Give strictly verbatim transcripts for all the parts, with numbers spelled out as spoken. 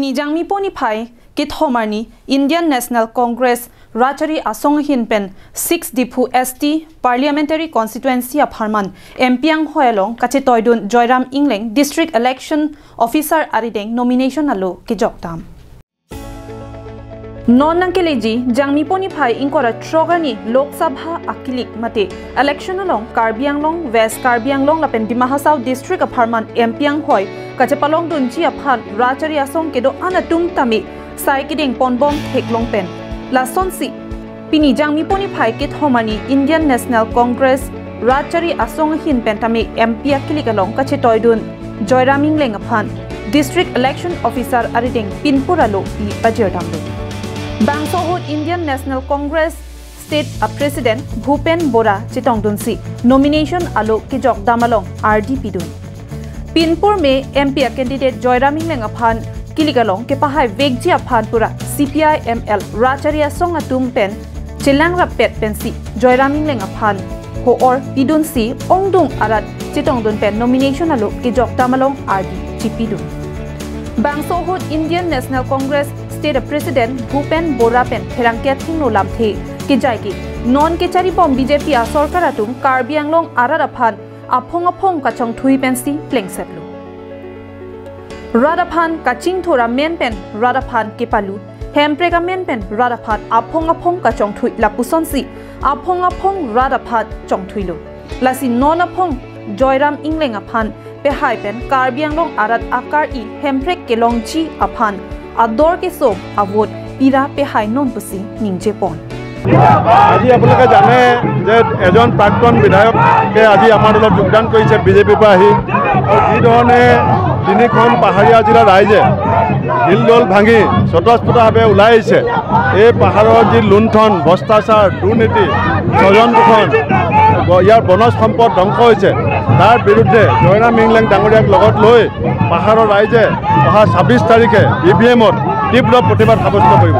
Nijang Mipon niphai kethom arni Indian National Congress Rachari Asong ahin pen six Diphu S T Parliamentary Constituency apharman M P anghoi along kachetoidun Joyram Ingleng District Election Officer arideng nomination alo kejokdam. Non nangkeleji Jangmi pon niphai ingkoi ra throk arni Lok Sabha akilik mate election along Karbi Anglong, West Karbi Anglong lapen Dima Hasao District apharman M P anghoi kachepalongdunji aphan Rachari Asong kedo-an atum tame sai kedeng ponbom theklong pen. Lasonsi pini Jangmi pon niphai kethom arni Indian National Congress Rachari Asong ahin pen tame M P akilik along kachetoidun Joyram Ingleng aphan District Election Officer arideng pinpur alo pi pajirdamlo. Bangso ahut Indian National Congress State a President Bhupen Bora chetongdunsi nomination alo kejokdam along ardi pidun. Pinpur me M P a candidate Joyram Ingleng aphan kilik along kepahai vekji aphan pura C P I M L Rachari Asong atum pen chelang rappet pensi Joyram Ingleng aphan ho-or pidunsi ongdung arat chetongdun pen nomination alo kejokdam along ardi chipidun. Bangso ahut Indian National Congress State President Bhupen Bora pen pherangke athengno lamthe kejai ke non kecharibom B J P asorkar atum Karbi Anglong arat aphan aphong aphong kachongthui pensi plengsetlo. Rat aphan kachingthur amen pen rat aphan kepalut, hemprek amen pen rat aphan aphong aphong kachongthui lapusonsi aphong aphong rat aphan chongthuilo. Lasi non aphong Joyram Ingleng aphan pehai pen Karbi Anglong arat akar-i hemprek kelongji aphan ador keso avote pira pehainon pusi ningjepon. আজি আপোনালোকে জানে যে এজন প্ৰাক্তন বিধায়কে আজি আমাৰ দলত যোগদান কৰিছে বিজেপিৰ পৰা আহি। আৰু যি ধৰণে তিনিখন পাহাৰীয়া জিলাৰ ৰাইজে হিলদল ভাঙি স্বতঃস্ফূৰ্তভাৱে ওলাই আহিছে, এই পাহাৰৰ যি লুণ্ঠন, ভ্ৰষ্টাচাৰ, দুৰ্নীতি, স্বজন শোষণ, ব-, ইয়াৰ বনজ সম্পদ ধ্বংস হৈছে, তাৰ বিৰুদ্ধে জয়ৰাম ইংলেং ডাঙৰীয়াক লগত লৈ পাহাৰৰ ৰাইজে অহা ছাব্বিছ তাৰিখে ই ভি এমত তীব্ৰ প্ৰতিবাদ সাব্যস্ত কৰিব।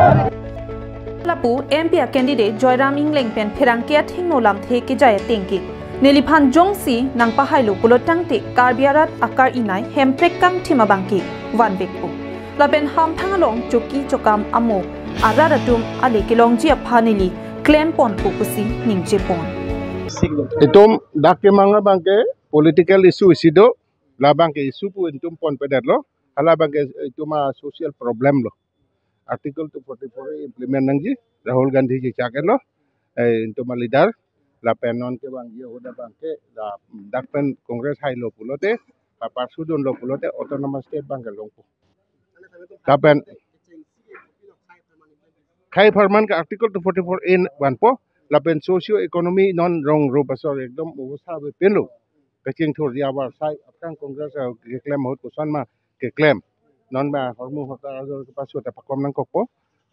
Lapu M P a candidate Joyram Ingleng pen pherangke athengno lamthe kejai ateng ke neliphan jongsi nangpahailo pulo tangte Karbi arat akar-i nai hemprek kangthim abang ke vanvekpo. Lapen hamphang along choki chokam amo arat atum ale kelongji aphan neli klemponpo pusi ningjepon. Itum dak kemang abang ke political issue isi do, labang ke issue pu itum ponpedetlo, halabang ke itum a social problem lo. Article two forty-four A implement nangji, Rahul Gandhi ji chaketlo, eh, itum a leader, lapen non kevangji ahut abang ke, la, dak pen Congress hailo pulote, paparsudunlo pulote, autonomous state abang ke longpo. Lapen, khai pharman ke Article two forty-four A vanpo, lapen socio economy non rong ro pasor ekdom obosta ave pinlo. Kachingthur dia war sai aphrang Congress, eh, keklem ahut koson ma keklem. Non ma hormu hotar ajor kepasu ta pakom nangkokpo.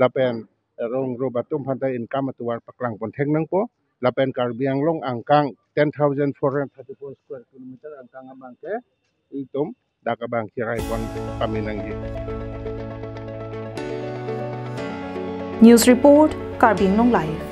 Lapen, eh, rong ro atum aphan ta income atovar paklangpon thek nangpo. Lapen Karbi Anglong angkang ten thousand four hundred thirty-four square kilometer angkang abang ke itum dak abang kiraipon kami nangji. News report, Karbi Anglong Live.